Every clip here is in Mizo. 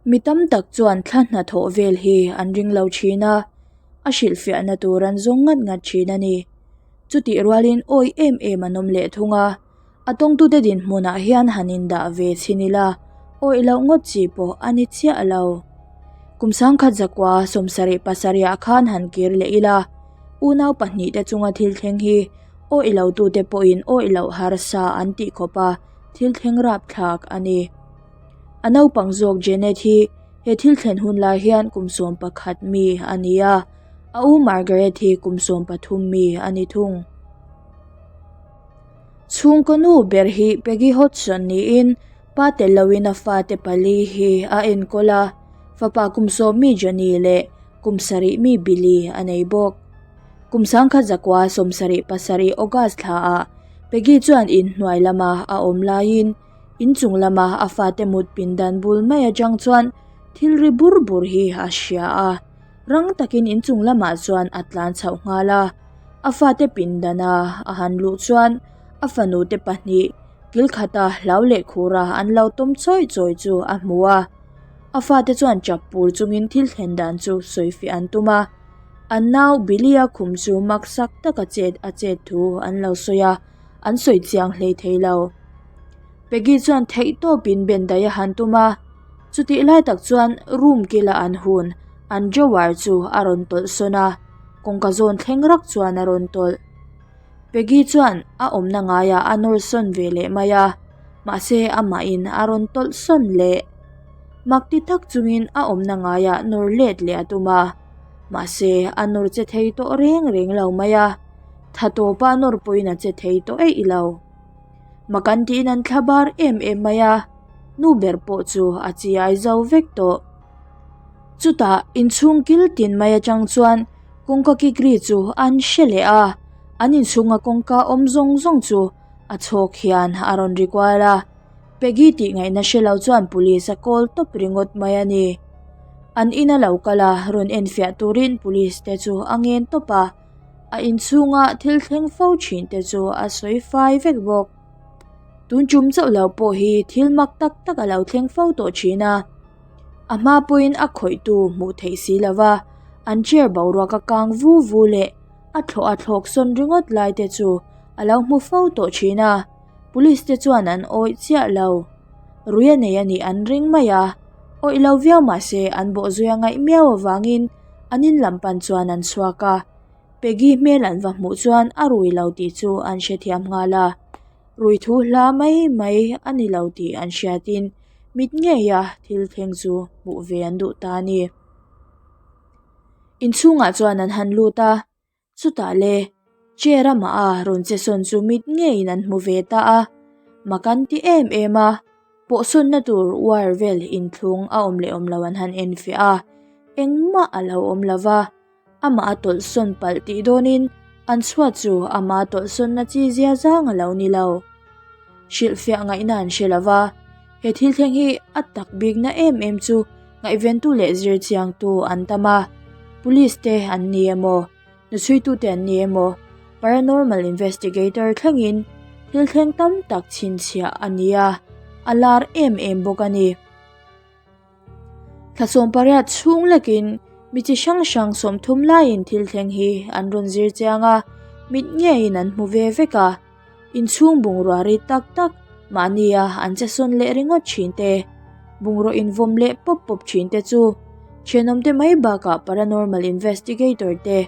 Mi tam tak chuan thla hnathawh vel hi an ring lo thin a, a hrilhfiahna tur an zawng ngat ngat thin a ni. Chutih rualin awi em em an awm leh thung a, a tawngtute dinhmunah hian han indah ve chhin ila awih loh ngawt chi pawh a ni chiah lo. Kum sangkhat zakua 77 ah khan han kir leh ila, unau pahnihte chunga thil thleng hi awih lotute pawhin awih loh harsa an tih khawp a, thil thleng rapthlak a ni. A naupang zawk Janet hi he thil thlen hun lai hian kum 11 mi a ni a, a u Margaret hi kum 13 mi a ni thung. Chhungkaw nu ber hi Peggy Hodgson niin pa tel loin a fate pali hi a enkawl a, fapa kum 10 mi Johnny leh kum 7 mi Billy a nei bawk. Kum 1977 August thlaah Peggy chuan inhnuai lama a awm laiin inchung lama a fate mut pindan bul mai atang chuan thil ri bur bur hi a hria a, rang takin inchung lamah chuan a tlan chhoh nghal a. A fate pindana a han luh chuan a fanu te pahnih kil khata hlau leh khura an lo tawm chawi chawi chu a hmu a. A fate chuan chap pur chungin thil thlen dan chu sawifiah an tum a. An nau Billy-a khum chu maksak taka chet a chet thu an lo sawi a, an sawi chiang hlei thei lo. Peggy chuan theih tawpin bendaih a han tum a, chutih lai tak chuan room kila an hun an drawer chu a rawn tawlh sawn a, kawngka zawn thleng rak chuan a rawn tawlh. Peggy chuan a awmna ngaiah a nawr sawn ve leh mai a, mahse amahin a rawn tawlh sawn leh. Mak ti tak chungin a awmna ngaiah nawr let leh a tum a, mahse a nawr che thei tawh reng reng lo mai a, tha tawpa nawr pawhin a che thei tawh eih lo. Mak an tiin an thla bar em em mai a, nu ber pawh chu a chiai zo vek tawh. Chutah inchhung kil tin mai atang chuan kawngka kik ri chu an hre leh a, an inchhunga kawngka awm zawng zawng chu a chhawk hian a rawn ri kual a. Peggy tih ngaihna hre lo chuan police a call tawp ringawt mai a ni. An ina lo kal a, rawn enfiah turin police te chu a ngen tawp a, a inchhunga thil thleng fo thin te chu a sawi fai vek bawk. Tun tum chauh lo pawh hi thil mak tak tak a lo thleng fo tawh thin a, a hma pawhin a khawihtu hmuh theih si lova, an chair boruak a kang vu vu leh a thlawh a thlawk sawn ringawt lai te chu a lo hmu fo tawh thin a. Police te chuan an awih chiah lo. Rui a nei a nih an ring mai a, awih lo viau mah se an bawhzui a ngaih miau avangin an in lam pan chuan an chhuak a. Peggy hmel an va hmuh chuan a rui lo tih chu an hrethiam nghal a. Rui thu hla mai mai a ni lo tih an hriatin mit ngeia thil thleng chu hmuh ve an duh ta a ni. Inchhungah chuan an han lut a. Chutah le, chair a mah a rawn che sawn chu mit ngeiin an hmu ve ta a, mak an ti em em a, pawhsawnna tur wire vel inthlung a awm leh awm lo an han enfiah a, engmah a lo awm lo va, amah a tawlh sawn palh tih dawnin an chhuat chu amah tawlh sawnna chi zia zang a lo ni lo. Hrilhfiah ngaihna an hre lo va, he thil thleng hi a tak bikna em em chu Ngaihventu leh zirchiangtu an tam a, police te an ni emaw, hnuchhuitute an ni emaw, paranormal investigator thlengin thil thleng tam tak chhinchhiah a ni a, a lar em em bawk a ni. Thla 18 chhung lekin mi chi hrang hrang 30 laiin thil thleng hi an rawn zirchiang a, mit ngeiin an hmu ve vek a. Inchhung bungrua ri tak tak mahnia an che sawn leh ringawt thin te, bungraw invawm leh pawp pawp thin te chu thenawm te mai bakah paranormal investigator te,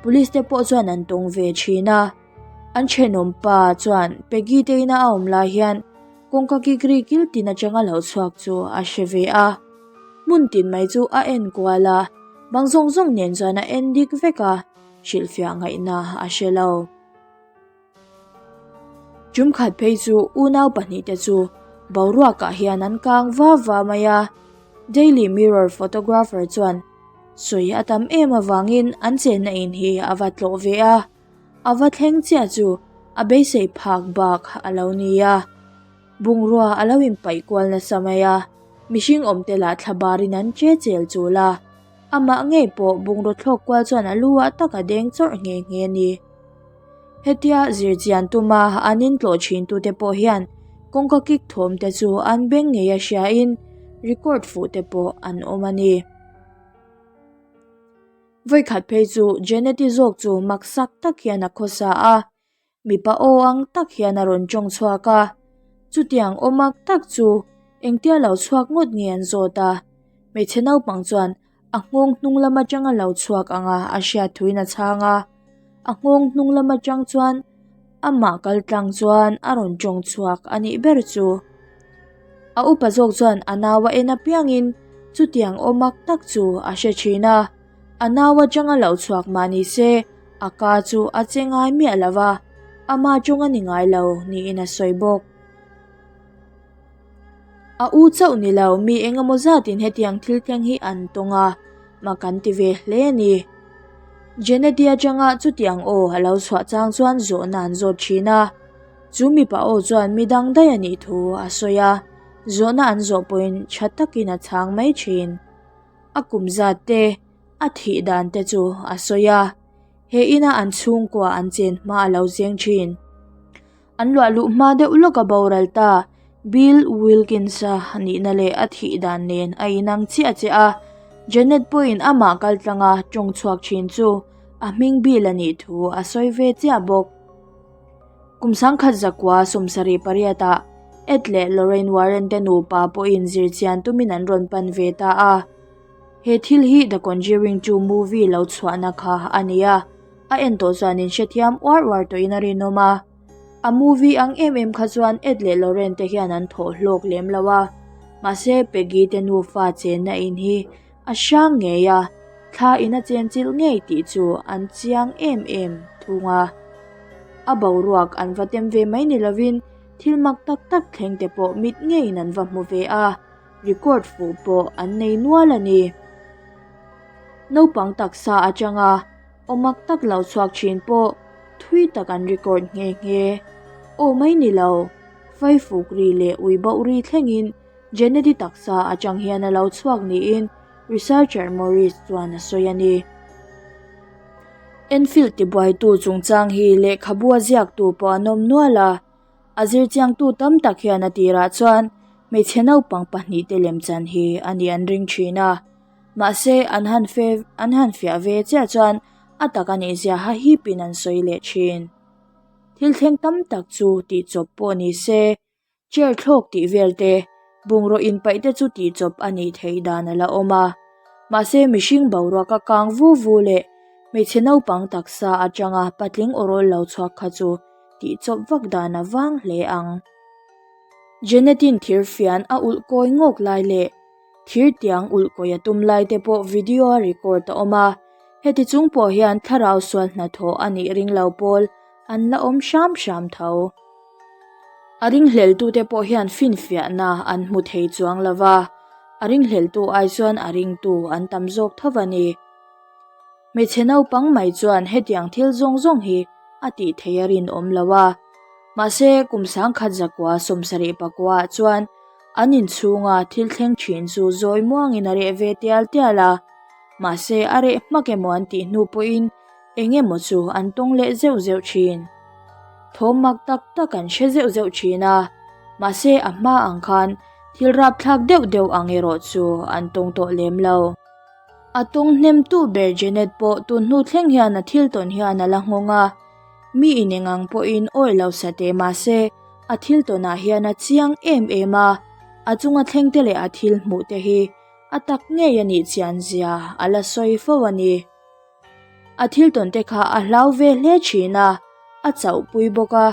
police te pawh chuan an tawng ve thin a. An thenawm pa chuan Peggy te ina a awm lai hian kawngka kik ri kil tin atanga lo chhuak chu a hre ve a. Hmun tin mai chu a en kual a, bang zawng zawng nen chuan a en dik vek a, hrilhfiah ngaihna a hre lo. Tumkhat phei chu unau pahnihte chu boruakah hian an kang va va mai a, Daily Mirror photographer chuan sawi a tam em avangin an chenna in hi a va tlawh ve a, a va thleng chiah chu a beisei phak bak a lo ni a, bungrua a lo inpaih kual nasa mai a, mihring awmte lah thla barin an che chel chul a, amah ngei pawh bungraw thlawk kual chuan a lu ah tak a deng chawrh nghe nghe a ni. Hetia zirchian tuma an intlawh thin tute pawh hian kawngka kik thawm te chu an beng ngei a hriain Record fuh te pawh an awm a ni. Vawikhat phei chu Janet-i zawk chu maksak tak hian a khawsa a, mipa aw ang tak hian a rawn tawng chhuak a. Chutiang aw mak tak chu engtia lo chhuak ngawt nge an zawt a, hmeichhe naupang chuan a nghawng hnung lam atang a lo chhuak ang a a hriat thuin a chhang a. A nghawng hnung lam atang chuan amah kal tlang chuan a rawn tawng chhuak a nih ber chu. A upa zawk chuan a nau a en apiangin chutiang aw mak tak chu a hre thin a, a nau atanga lo chhuak mah ni se a ka chu a che ngai miah lo va, ama tawng a ni ngai lo niin a sawi bawk. A u chauh ni lo mi eng emaw zatin hetiang thil thleng hi an tawng a, mak an ti ve hle a ni. Jeneti atanga chutiang aw a lo chhuah chang chuan zawhna an zawt thin a, chu mipa aw chuan mi dang daih a nih thu a sawi a, zawhna an zawh pawhin tha takin a chhang mai thin. A kum zat te, a thih dan te chu a sawi a, he ina an chhungkua an chen hma a lo zeng thin. An luah luh hma deuh lawk a boral ta. Bill Wilkins-a nihna leh a thih dan nen a inang chiah chiah a, Janet pawhin amah kaltlanga tawng chhuak thin chu a hming Bill a nih thu a sawi ve chiah bawk. Kum sangkhat zakua 78 ah Ed leh Lorraine Warren te nupa pawhin zirchian tumin an rawn pan ve ta a. He thil hi The Conjuring 2 movie lo chhuahna kha a ni a. A en tawh chuan in hrethiam uar uar tawhin a rinawm a. A movie ang em em kha chuan Ed leh Lorraine te hian an thawh hlawk lem lo a. Mahse Peggy te nufa chenna in hi a hrang ngei a, thla in a chenchilh ngei tih chu an chiang em em thung a. A boruak an va tem ve mai ni lovin thil mak tak tak thleng te pawh mit ngeiin an va hmu ve a, record fuh pawh an nei nual a ni. Naupang taksa atanga Aw mak tak lo chhuak thin pawh thui tak an record nghe nghe. Aw mai ni lo, Faifuk ri leh ui bauh ri thlengin Jeneti taksa atang hian a lo chhuak niin researcher Morris chuan a sawi a ni. Enfield tibuaitu chungchang hi lehkhabu a ziaktu pawh an awm nual a, a zirchiangtu tam tak hian a tirah chuan hmeichhe naupang pahnihte lemchan hi a nih an ring thin a. Mahse, an han fe an han fiah ve chiah chuan a tak a nih zia ha hipin an sawi leh thin. Thil thleng tam tak chu tih chawp pawh ni se, chair thlawk tih vel te, bungraw inpaih te chu tih chawp a nih theih dan a la awm a. Mahse, mihring boruak a kang vu vu leh hmeichhe naupang taksa atanga patling awrawl lo chhuak kha chu tih chawp vak dan a vang hle ang. Janet-in thirfian a ulh kawi ngawk lai leh Thir tiang ulh kawi a tum lai te pawh video a record a awm a, heti chung pawh hian thlarau sual hnathawh a nih ring lo pawl an la awm hram hram tho. A ringhleltu te pawh hian finfiahna an hmu thei chuang lo va, a ringhleltu ai chuan a ringtu an tam zawk tho a ni. Hmeichhe naupang mai chuan hetiang thil zawng zawng hi a tih theih a rinawm lo a, mahse kum 1974 ah chuan An inchhunga thil thleng thin chu zawi muangin a reh ve tial tial a, mahse a reh hmak emaw an tih hnu pawhin eng emaw chu an tawng leh zeuh zeuh thin. Thawm mak tak tak an hre zeuh zeuh thin a, mahse a hma ang khan thil rapthlak deuh deuh ang erawh chu an tawng tawh lem lo. A tawng hnemtu ber Janet pawh tun hnu thleng hian a thil tawn hian a la nghawng a, mi ineng ang pawhin awih lo sa teh mahse A thil tawnah hian a chiang em em a, a chunga thleng te leh a thil hmuh te hi a tak ngei a nih chian zia a la sawi fo a ni. A thil tawn te kha a hlau ve hle thin a, a chauh pui bawk a,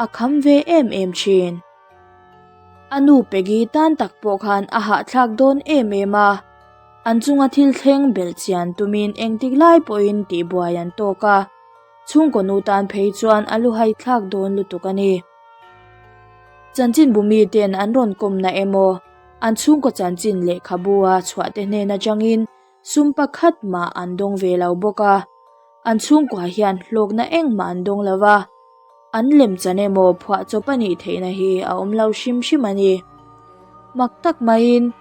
a kham ve em em thin. A nu Peggy tan tak pawh khan a hahthlak dawn em em a, an chunga thil thleng belh chian tumin engtik lai pawhin tihbuai an tawk a. Chhungkaw nu tan phei chuan a luhai thlak dawn lutuk a ni. Chanchinbu miten an rawn kawmna emaw, an chhungkaw chanchin lehkhabu a chhuah te hnen atangin sum pakhat mah an dawng ve lo bawk a. An chhungkua hian hlawkna engmah an dawng lo va, an lemchan emaw phuahchawp a nih theihna hi a awm lo hrim hrim a ni. Mak tak maiin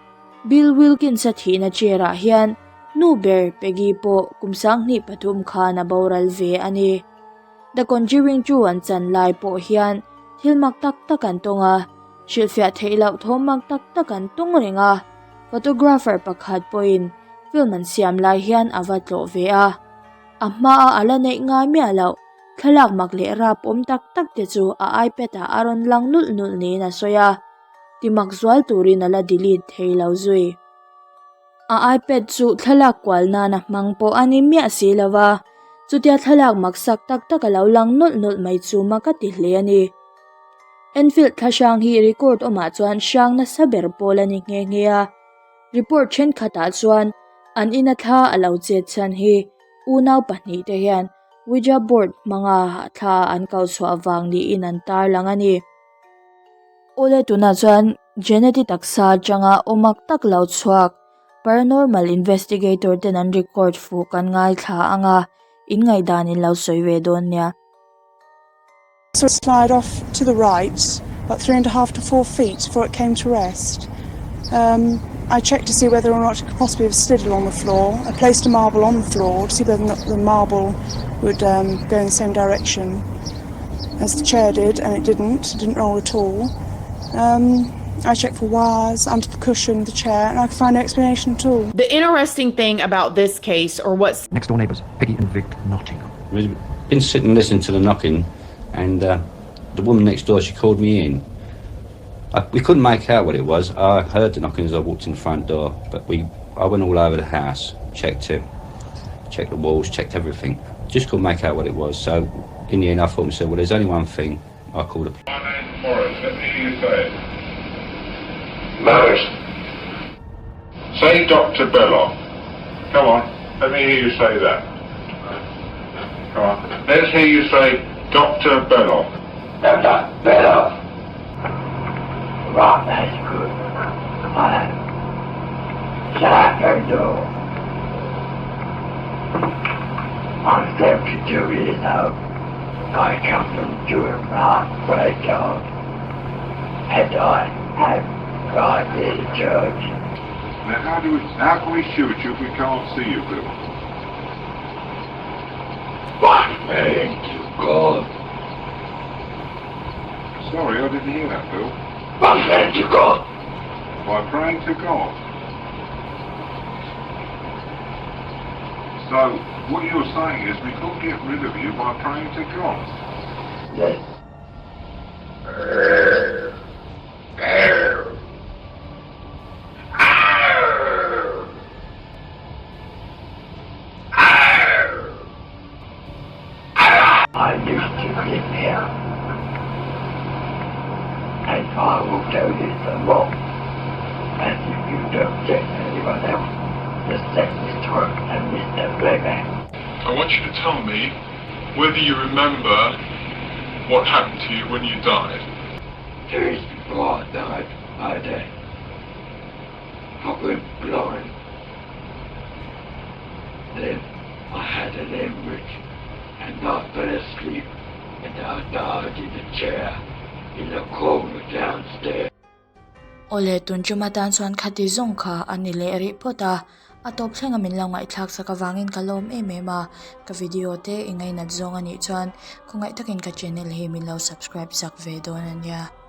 Bill Wilkins-a thihna chair-ah hian nu ber Peggy pawh kum 23 khan a boral ve a ni. The Conjuring 2 an chan lai pawh hian thil mak tak tak an tawng a, hrilhfiah theih loh thawm mak tak tak an tawng reng a. Photographer pakhat pawhin film an siam lai hian a va tlawh ve a, a hmaa a la neih ngai miah loh thlalak mak leh rap awm tak tak te chu a iPad ah a rawn lang nulh nulh niin a sawi a, ti mak zual turin a la delete thei lo zui. A iPad chu thlalak kual nan a hmang pawh a ni miah si lo va, chutia thlalak mak sak tak tak a lo lang nulh nulh mai chu mak a ti hle a ni. Enfield thla hrang hi record awmah chuan hrang nasa ber pawl a ni nghe nghe a, report thenkhatah chuan an ina thla a lo chet chhan hi unau pahnihte hian Ouija board hmanga thla an kau chhuah vang niin an tarlang a ni. Awle tunah chuan Janet-i taksa atanga awmak tak lo chhuak paranormal investigator ten an record fuh kan ngaithla ang a, in ngaihdan in lo sawi ve dawn nia. So it slide off to the right about 3.5 to 4 feet before it came to rest. Um, I checked to see whether or not it could possibly have slid along the floor. I placed a marble on the floor to see whether or not the marble would um, go in the same direction as the chair did, and it didn't. It didn't roll at all. Um, I checked for wires under the cushion of the chair, and I could find no explanation at all. The interesting thing about this case, or what's Next door neighbours, Peggy and Vic Nottingham. We've been sitting listening to the knocking, and uh, the woman next door, she called me in. I, we couldn't make out what it was. I heard the knocking as I walked in the front door, but we I went all over the house, checked it, checked the walls, checked everything. Just couldn't make out what it was. So in the end, I thought to myself, well, there's only one thing. I called a. My name's Morris. Let me hear you say it. Morris. Say Dr. Belloc. Come on, let me hear you say that. Come on. Let's hear you say Dr. Belloc. Dr. Belloc. Right, that's good. I am door. I'm 72 years old. I come from Durham Breakdown. And I have right near the church. Now how do we how can we shoot you if we can't see you, Bill? By praying to God. Sorry, I didn't hear that, Bill. By praying to God. By praying to God. So what you're saying is we could get rid of you by praying to God. Yes. I used to live here. And I will tell you some more. And if you don't get anyone else, the second time and Mr. Fleming. I want you to tell me whether you remember what happened to you when you died. Days before I died, I did. I went blind. Then I had an hemorrhage and I fell asleep and I died in a chair in the corner downstairs. Awle tun tum atan chuan khati zawng kha a ni leh rih phawt a, a tawp thlenga min lo ngaihthlak sak avangin ka lawm em em a, ka video te i ngainat zawng a nih chuan khawngaih takin ka channel hi min lo subscribe sak ve dawn a nia.